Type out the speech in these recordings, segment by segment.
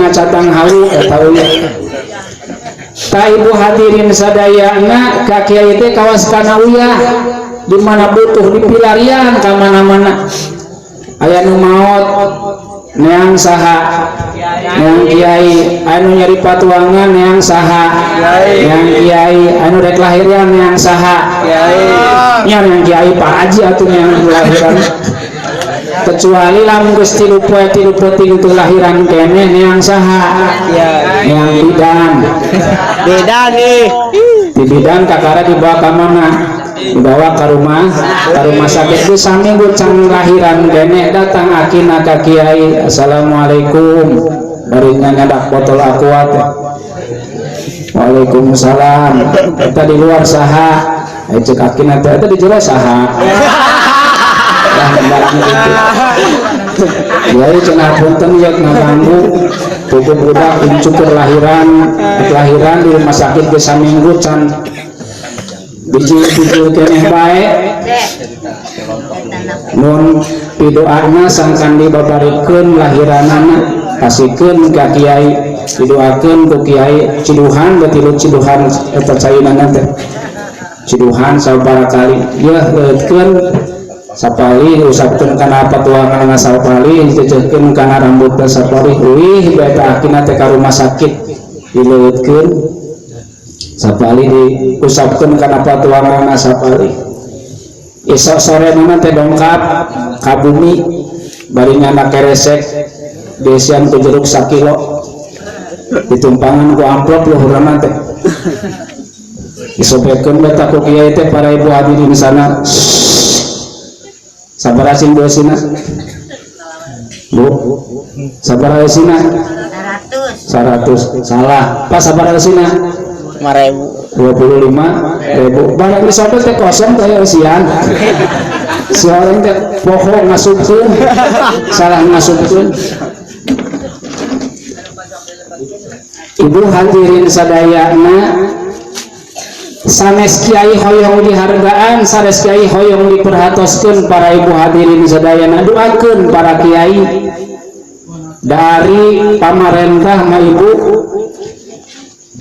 Ngacatang halu eta uyah. Ta ibu hadirin sadayana, ka kiai teh kawas kana uyah, di mana butuh dipilarian ka mana-mana. Aya nu maot, neang saha? Neang kiai. Anu nyeri patuangan, neang saha? Neang kiai. Anu rek lahiran, neang saha? Nya neang kiai, Pak Haji atuh neang lahiran. Kecuali lamun geus 3 poe 3 peuting teu lahiran keneh, neang saha? Neang bidan. Beda nih. Di bidan kakara dibawa ke mana? Dibawa ke rumah sakit. Itu saminggu can lahiran keneh, datang akina ka kiai, "Assalamualaikum," bari nyandak botol Aqua teh. "Waalaikumsalam, eta di luar saha?" Eh, cek akina teh, "Eta di jero saha?" Lah, lembarnya gitu. "Kiai," cenah, "punten ya ngaganggu, puguh budak incu keur lahiran, lahiran di rumah sakit geus saminggu can biji-biji keneh bae. Mun pidoana sangkan dibabarikeun lahiranana, pasikeun ka kiai." Didoakeun ku kiai, ciduhan batilu ciduhan eta cainana teh, ciduhan sabaraha kali yeuh, leukeun sapali, usapkeun kana patuangan sapali, dicecekeun kana rambutna sapali. Uih eta akina teh ka rumah sakit, dileukeun sapali, diusapkeun kana patuangan sapali. Isok sore nana teh dongkap ka bumi bari nyandak keresek, diisian ku jeruk sakilo, ditumpangan ku amplop luhurna teh, disobekeun beta ku kiai teh. Para ibu hadirin sana, sabaraha sing eusina, Bu? Sabaraha eusina? 100. 100 salah, Pak. Sabaraha eusina? 5.000. 25 ribu. Barang disobek teh kosong teh eusian. Si orang teh poho ngasupkeun, salah ngasupkeun. Ibu hadirin sadayana, sanes kiai hoyong dihargaan, sanes kiai hoyong diperhatoskeun. Para ibu hadirin sadayana, doakeun para kiai. Dari pamarentah mah, ibu,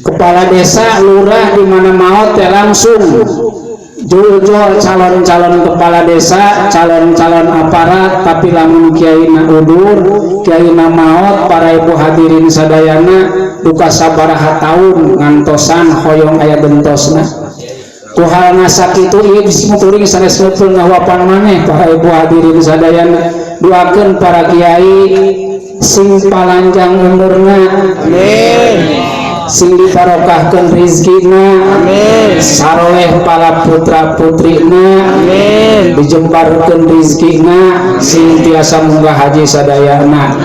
kepala desa, lurah, di mana maot teh langsung jujur calon-calon kepala desa, calon-calon aparat. Tapi lamun kiai na udur, kiai na maot, para ibu hadirin sadayana, duka sabaraha tahun ngantosan hoyong aya gentosna. Ku halna sakitu ieu bisi muturing sanes ngumpul ngahuapan maneh. Para ibu hadirin sadayana, doakeun para kiai sing palanjang umurna. Amin. Sing dibarokahkeun rizkina. Amin. Saroleh pala putra putrina. Amin. Dijembarkeun rizkina, sing tiasa munggah haji sadayana.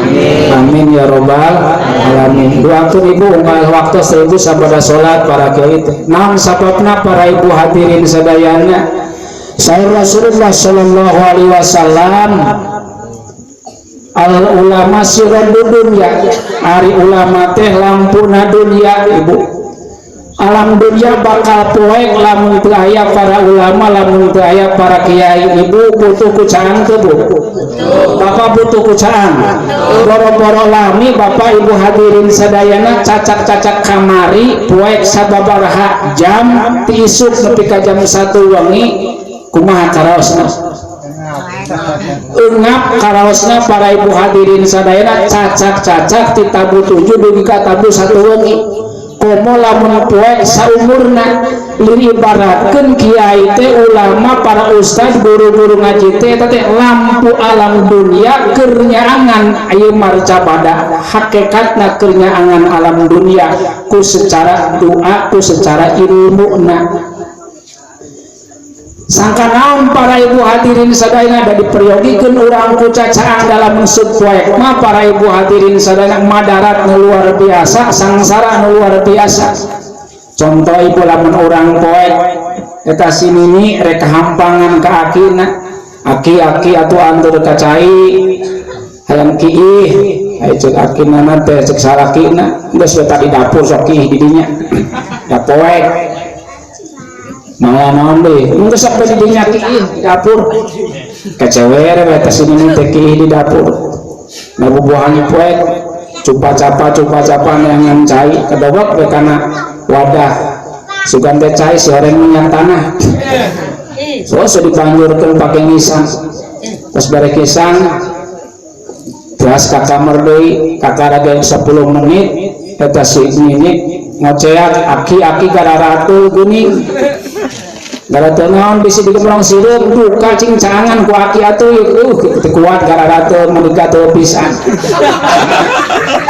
Amin ya robbal alamin. Doakeun ibu, unggal waktu seribu sabada salat para kiai teh. Naon sababna, para ibu hadirin sadayana? Saur Rasulullah sallallahu alaihi wasallam, al ulama sirajud dunya, ari ulama teh lampuna dunya. Ibu, alam dunia bakal poek lamun teu aya para ulama, lamun teu aya para kiai. Ibu butuh ku caang teu, Bu? Bapak butuh ku caang? Boro-boro lami, Bapak Ibu hadirin sadayana, cacak-cacak kamari poek sababaraha jam, ti isuk nepi ka jam 1 wengi, kumaha karaosna? Engap karaosna. Para ibu hadirin sadayana, cacak-cacak ti tabuh 7 dugi ka tabuh 1 wengi, komo lamun poek saumurna. Lir ibaratkeun kiai teh, ulama, para ustad, guru-guru ngaji teh eta teh lampu alam dunia, keur nyaangan ieu marcapada, hakikatna keur nyaangan alam dunia ku secara doa, ku secara ilmuna. Sangka naon, para ibu hadirin sadayana, da diperyogikeun urang ku cacaang dalam maksud poek mah, para ibu hadirin sadayana, madarat nu luar biasa, sangsara nu luar biasa. Contoh, ibu, lamun urang poek eta si nini rek hampangan ka akina, "Aki, aki, atuh antur ka cai, hayang kiih." Aya cek akina teh, cek salakina, "Geus we tadi dapur, sok kiih di dinya." Da poek malah naon deui, geus sok di dinya kiih di dapur. Kecewer we teh si nini teh kiih di dapur. Nah, bubuhan poek. Cupa-capa cupa-capa neangan cai, kedobok we kana wadah. Sugan teh cai sihoreng minyak tanah. So, so dipanjurkeun pake ngisang. Terus bare ngisang, teras ka kamar deui, kakara ge 10 menit eta si nini ngoceak, "Aki-aki, gararatul geuning." "Garatul naon?" "Bisi digemblong sireum." "Duka, cing caangan ku aki atuh." Teu kuat gararatul mun digatul pisan.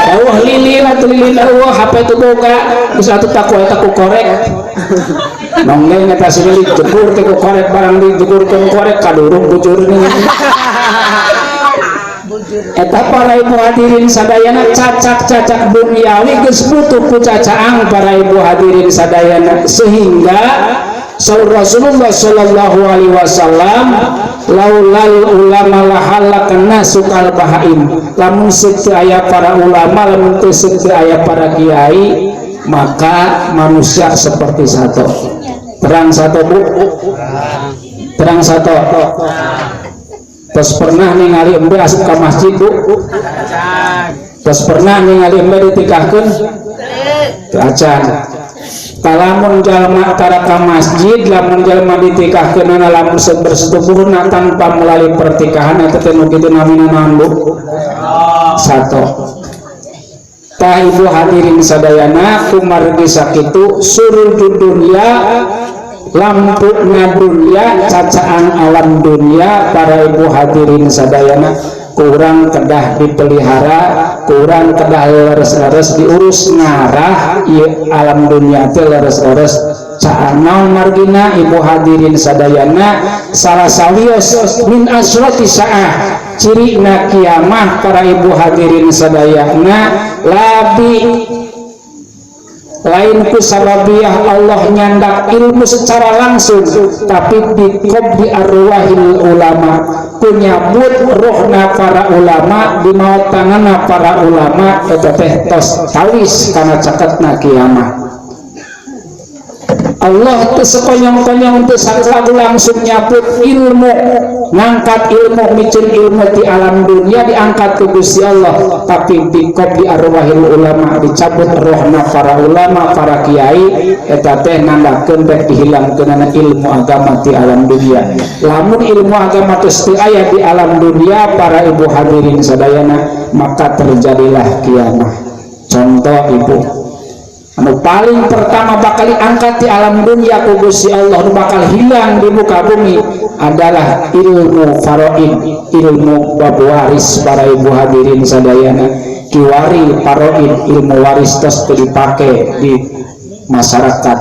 Eueuh lilin atuh, lilin eueuh, HP teu boga. Geus atuh tak ku eta ku korek. Nongleng eta si Lili, jegur teh ku korek, barang dijegurkeun korek kadurung bujurna. Eta para ibu hadirin sadayana, cacak-cacak duniawi geus butuh ku cacaang, para ibu hadirin sadayana, sehingga saur Rasulullah sallallahu alaihi wasallam, laulal ulama lahalakan nasu kal bahaim. Lamun teu aya para ulama, lamun teu aya para kiai, maka manusia seperti sato. Terang sato, Bu? Terang sato? Terus pernah ningali embe asup ka masjid, Bu? Terus pernah ningali embe ditikahkeun? Teu acan. Lamun jalma tara ka masjid, lamun jalma ditikahkeun, lamun bersetubuhna tanpa melalui pertikahan, eta teh nu kitu namina naon, Bu? Sato. Tah, ibu hadirin sadayana, kumargi sakitu surujud dunia, lampu dunia, cacaan alam dunia, para ibu hadirin sadayana, kurang kedah dipelihara, kurang kedah leres-leres diurus, ngarah ieu alam dunia teh leres-leres caang. Naon margina, ibu hadirin sadayana? Salah sawios min asyrati saah, cirina kiamah, para ibu hadirin sadayana, labi lain ku sababiah Allah nyandak ilmu secara langsung, tapi biqabdi arwahil ulama, ku nyabut rohna para ulama, di maut tanganna para ulama. Eta teh tos tawis kana caketna kiamat. Allah teu sekonyong-konyong, teu saklagu langsung nyabut ilmu, ngangkat ilmu, micin ilmu di alam dunia diangkat ke Gusti Allah, tapi biqabdi arwahil ulama, dicabut rohna para ulama, para kiai. Eta teh nandakeun rek dihilangkeunana ilmu agama di alam dunia. Lamun ilmu agama geus teu aya di alam dunia, para ibu hadirin sadayana, maka terjadilah kiamah. Contoh, ibu, anu paling pertama bakal diangkat di alam dunia ku Gusti Allah, anu bakal hilang di muka bumi adalah ilmu faraid, ilmu bab waris. Para ibu hadirin sadayana, kiwari faraid, ilmu waris, tos teu dipake di masyarakat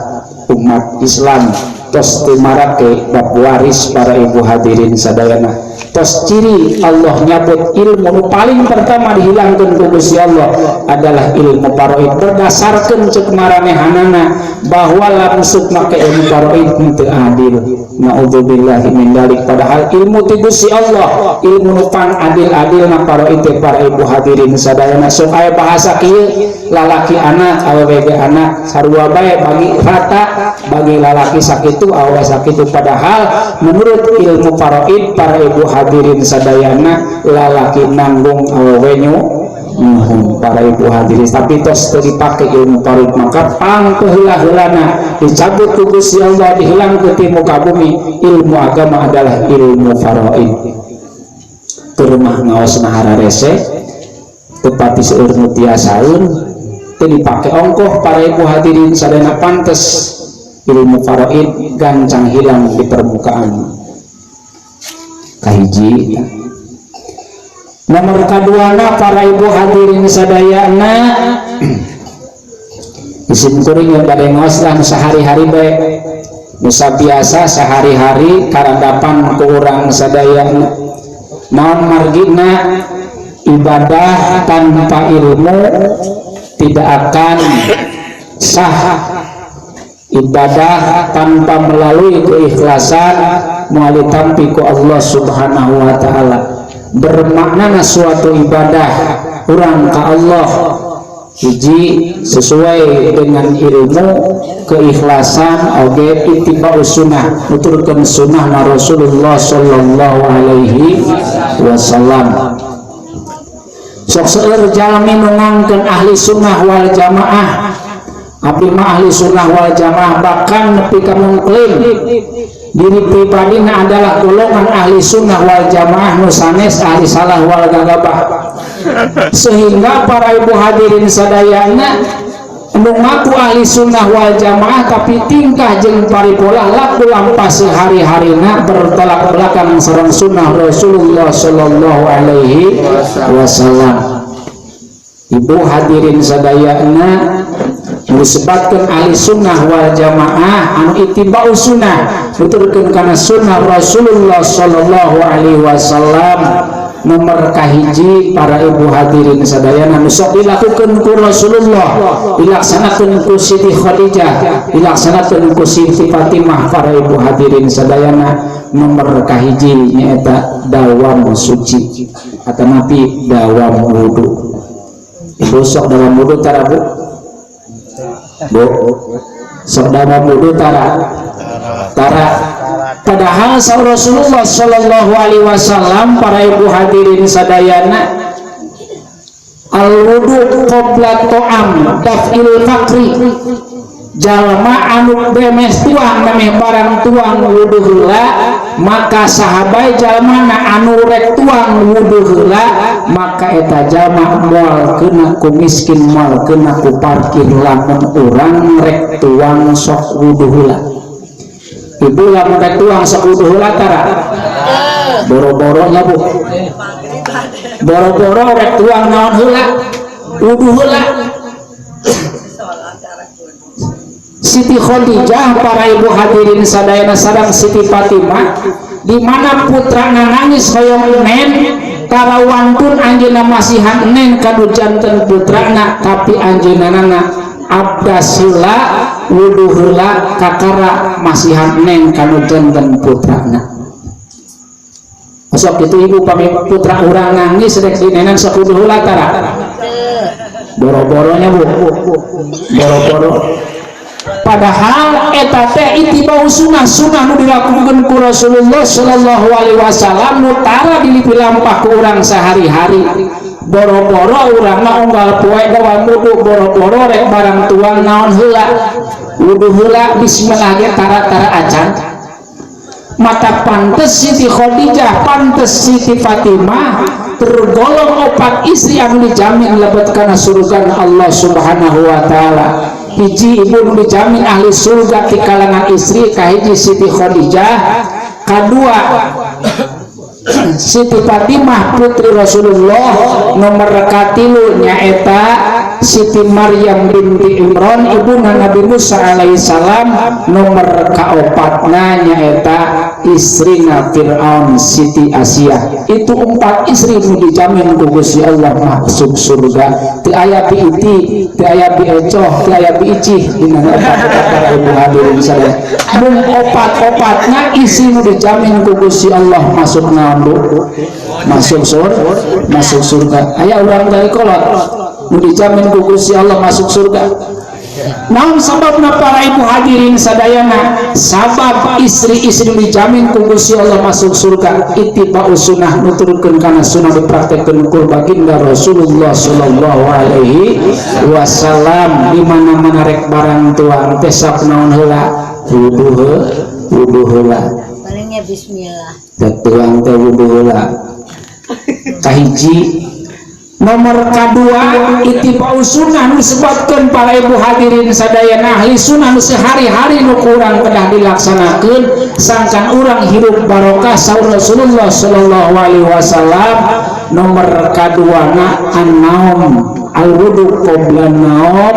umat Islam, tos teu marake bab waris. Para ibu hadirin sadayana, tos ciri Allah nyabut ilmu nu paling pertama dihilangkan ku Gusti Allah adalah ilmu faraid, berdasarkan cek maranehanana bahwa lamun sok make ilmu faraid teu adil. Naudzubillahi min dalik. Padahal ilmu ti Gusti Allah, ilmu nu pang adil-adil na faraid teh. Para ibu hadirin sadayana, sok aya bahasa kieu, lalaki anak, awewe ge anak, sarua bae, bagi rata, bagi lalaki sakitu, awewe sakitu. Padahal menurut ilmu faraid, para ibu hadirin sadayana, lalaki nanggung, awewe nyuhun, para ibu hadirin. Tapi tos teu dipake ilmu faraid, maka pang heula-heulana dicabut ku Gusti Allah, dihilangkeun ti muka bumi ilmu agama adalah ilmu faraid. Ke rumah ngaosna hararese, tepati seueur nu tiasaeun, teu dipake ongkoh. Para ibu hadirin sadayana, pantes ilmu faraid gancang hilang di permukaan. Kahiji. Nomor kaduana, para ibu hadirin sadayana, isim kuring yang bade ngaos lah sehari-hari bae, nusa biasa sehari-hari karadapan ku urang sadayana. Naon margina? Ibadah tanpa ilmu tidak akan sah. Ibadah tanpa melalui keikhlasan moal ditampi ku Allah Subhanahu wa Ta'ala. Bermakna suatu ibadah urang ka Allah, hiji, sesuai dengan ilmu, keikhlasan, oge ittiba'us sunnah, nuturkeun sunnah na Rasulullah sallallahu alaihi wasallam. Sok seueur jalmi nu ngangkeun ahli sunnah wal jamaah. Abdi mah ahli sunnah wal jamaah, bahkan nepi ka mengklaim diri pribadina adalah golongan ahli sunnah wal jamaah nu sanes ahli salah wal gagabah. Sehingga para ibu hadirin sadayana nu ngaku ahli sunnah wal jamaah tapi tingkah jeung paripolah laku lampah sehari-harina bertolak belakang sareng sunnah Rasulullah sallallahu alaihi wasallam. Ibu hadirin sadayana disebutkan ahli sunnah wal jamaah anu ittiba'u sunnah, nuturkeun kana sunnah Rasulullah sallallahu alaihi wasallam. Nomor kahiji para ibu hadirin sadayana nu sok dilakukeun ku Rasulullah, dilaksanakeun ku Siti Khadijah, dilaksanakeun ku Siti Fatimah. Para ibu hadirin sadayana, nomor kahiji nyaeta dawam suci atanapi dawam wudu. Ibu sok dawam wudu tara, Bu? Bu, sok dawam wudu tara? Tara. Padahal saur Rasulullah sallallahu alaihi wasallam, para ibu hadirin sadayana, al wudu qabla ta'am daf'il faqri. Jalma anu bemes tuang, memeh barang tuang wudu heula, maka sahabai jalmana anu rek tuang wudu heula, maka eta jalma moal kena ku miskin, moal kena ku parkir. Lamun urang rek tuang sok wudu heula. Ibu, lamun rek tuang sok wudu heula tara? Boro-boronya, Bu, boro-boro rek tuang naon heula? Wudu heula. Siti Khadijah, para ibu hadirin sadayana, sareng Siti Fatimah, di mana putrana nangis hoyong nen, tara wantun anjeunna masihan nen kanu janten putrana, tapi anjeunna abdas heula, wudu heula, kakara masihan nen kanu janten putrana. Sok itu, Ibu, pami putra urang nangis rek dinenan sok wudu heula tara? Boro-boronya, Bu, boro-boro. Padahal eta teh ittiba'u sunnah, sunnah nu dilakukeun ku Rasulullah sallallahu alaihi wasallam nu tara dilipi lampah ku urang sehari-hari. Boro-boro urang mah unggal poe dawam wudu, boro-boro rek barang tuang naon heula? Wudu heula, bismillah ge tara-tara acan. Maka pantes Siti Khadijah, pantes Siti Fatimah tergolong opat istri anu dijamin lebet kana surga Allah Subhanahu wa taala. Hiji, ibu, nu dijamin ahli surga di kalangan istri, kahiji Siti Khadijah, kadua Siti Fatimah putri Rasulullah, nomor katilu nyaeta Siti Maryam binti Imran, ibuna Nabi Musa alaihissalam, nomor kaopatna nyaeta istrina Fir'aun, Siti Asiyah. Itu empat istri nu dijamin ku Gusti Allah masuk surga. Teu aya bi iti, teu aya bi ecoh, teu aya bi icih dina opat. Para ibu hadirin saya, mung opat-opatna istri nu dijamin ku Gusti Allah masuk naon, Bu? Masuk surga. Aya urang dari kolot nu dijamin ku Gusti Allah masuk surga? Naon sababna, para ibu hadirin sadayana? Sabab istri-istri dijamin ku Gusti Allah masuk surga ittiba'u sunnah, nuturkeun kana sunnah, dipraktekkeun ku baginda Rasulullah sallallahu alaihi wasallam. Di mana-mana rek barang tuang teh sok naon heula? Wudu, wudu heula. Palingnya bismillah. Rek tuang teh wudu heula, kahiji. Nomor kedua, ittiba'u sunnah nu disebutkeun, para ibu hadirin sadayana, ahli sunnah nu sehari-hari nu kurang kedah dilaksanakeun sangkan urang hirup barokah, saur Rasulullah sallallahu alaihi wasallam, nomor kaduana an-naum, al-wudu qabla naum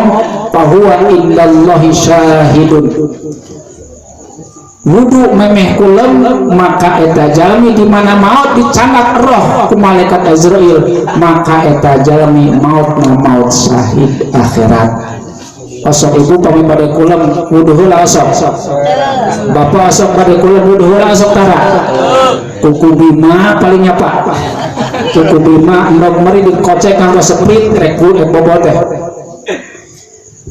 fahuwa indallahi syahidun. Wudu memeh kulem, maka eta jalmi di mana maut dicandak roh ku malaikat Azrail, maka eta jalmi maut na maut syahid akhirat. Osok, Ibu, pami bade kulem wudu heula? Osok, Bapak? Osok bade kulem wudu heula? Osok tara? Kuku bima palingnya, Pak, kuku bima endog meri dikocek nganggo Sprite, rek rek bobot teh.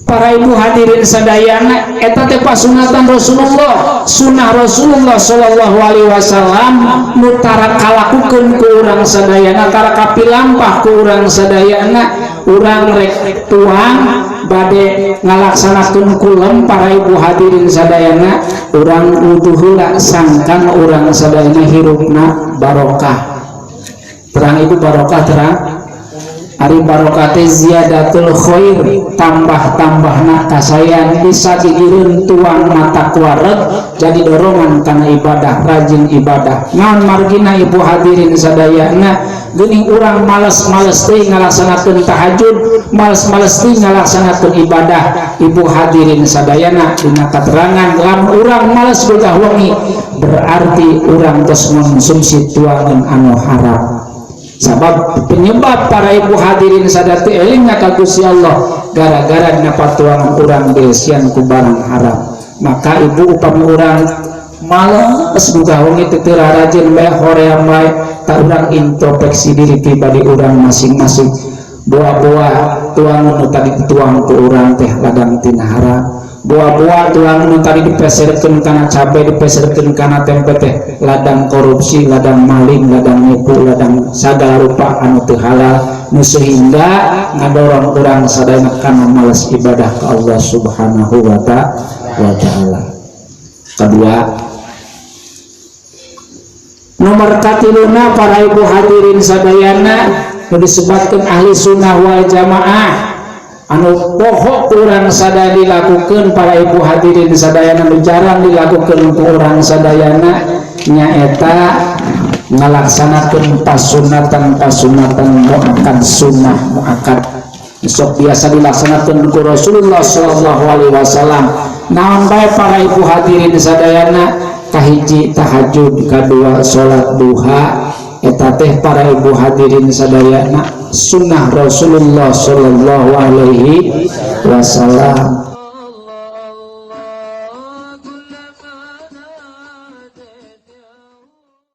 Para ibu hadirin sadayana, eta teh pasunatan Rasulullah, sunnah Rasulullah sallallahu alaihi wasallam nu tara kalakukeun ku urang sadayana, tara kapilampah ku urang sadayana. Urang rek tuang bade ngalaksanakeun kulem, para ibu hadirin sadayana, urang wudu heula sangkan urang sadayana hirupna barokah. Terang, Ibu, barokah terang? Ari barokah teh ziyadatul khair, tambah-tambahna kasayan. Bisa gigireun tuang mata kuareg jadi dorongan kana ibadah, rajin ibadah. Naon margina, ibu hadirin sadayana? Geuning urang males-males teh ngalaksanakeun tahajud, males-males teh ngalaksanakeun ibadah. Ibu hadirin sadayana, dina katerangan lamun urang males gugah wengi berarti urang tos mengkonsumsi tuangan anu haram. Sabab penyebab para ibu hadirin sadar teu elingna ka Gusti Allah gara-gara dina patuangan urang dieusian ku barang haram. Maka ibu, upami urang males gugah wengi, teu rajin bae, hoream bae, tah urang introspeksi diri pribadi urang masing-masing. Boa-boa tuangan nu tadi dituang ku urang teh ladang tina haram. Boa-boa tuangan nu tadi dipeserkeun kana cabe, dipeserkeun kana tempe teh ladang korupsi, ladang maling, ladang nipu, ladang sagala rupa anu teu halal, nu sehingga ngadorong urang sadayana kana males ibadah ka Allah Subhanahu wa ta'ala. Kedua, nomor katiluna, para ibu hadirin sadayana, nu disebutkan ahli sunnah wal jamaah anu poho urang sadaya dilakukan, para ibu hadirin sadayana, nu jarang dilakukan ku urang sadayana, nyaeta ngalaksanakeun pasunatan-pasunatan muakkad, sunnah muakkad sok biasa dilaksanakan ku Rasulullah sallallahu alaihi wasallam. Naon bae, para ibu hadirin sadayana? Kahiji tahajud, kadua salat duha. Eta teh, para ibu hadirin sadayana, sunnah Rasulullah sallallahu alaihi wasallam.